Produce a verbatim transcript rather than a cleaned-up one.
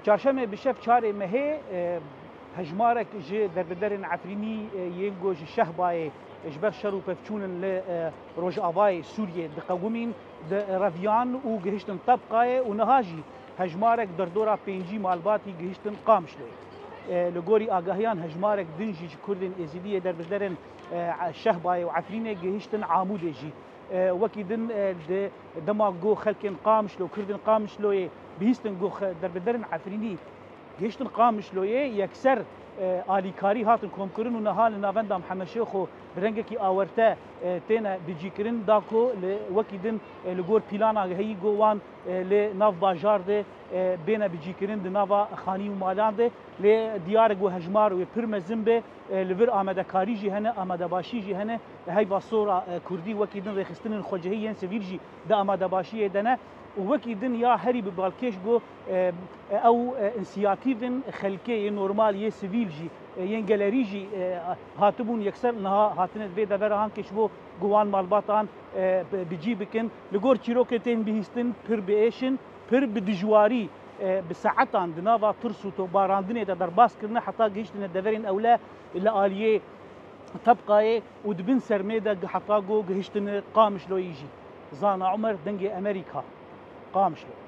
Çarşemê bi şev çarê mehê, e, hejmarek ji derbiderên Efrînî, e, yên ku ji Şehbayê ji ber şer û pevçûn in li, e, rojavayê Sûriyê diqewimîn, di reviyan û gihiştin Tebqayê û niha jî hejmarek derdora pêncî malbatî gihiştin Qamişloyê. E, li gorî agahiyan hejmarek din jî ji Kurdên Êzidî yê derbiderên, e, Şehbayê û Efrînê gihiştin Amûdê jî. E, wekî din, e, di dema ku xelkên Qamişlo, Kurdên Qamişloyê bihîstin ku xe-, derbiderên Efrînî gihiştin Qamişloyê, yekser, e, alîkarî hatin komkirin û niha li navenda Mihemed Şêxo bi rengekî awerte, e, têne bicîkirin, da ku li wekî din, e, li gor plana heyî ku wan, e, li nav bajar de, e, bêne bicîkirin di nava xanî û malan de. Lê diyar e ku hejmar wê pir mezin be, e, li vir amadekarî jî hene, amadebaşî jî hene. Heyva sora, e, kurdî wekî din rêxistinên xwecihî yên sivîl jî di amadebaşiyê de ne û wekî din ya herî bi balkêş ku, e, e, ew, e, însiyatîvên xelkê yê normal yê sivîl jî, e, yên gelerî jî, e, hatibûn yekser niha hatine vê devera hankê ji bo ku wan malbatan, e, bi, bi cî bikin. Li gor çîrokên tên bihîstin pir bi êş in, pir bi dijwarî, e, bi saetan di nava tirs û topbarandinê de derbas kirine heta gihiştine deverên ewle li aliyê Tebqayê û di bin sermê de heta ku gihiştine Qamişloyê jî. Zana Umer, Dengê Emerîka, Qamişlo.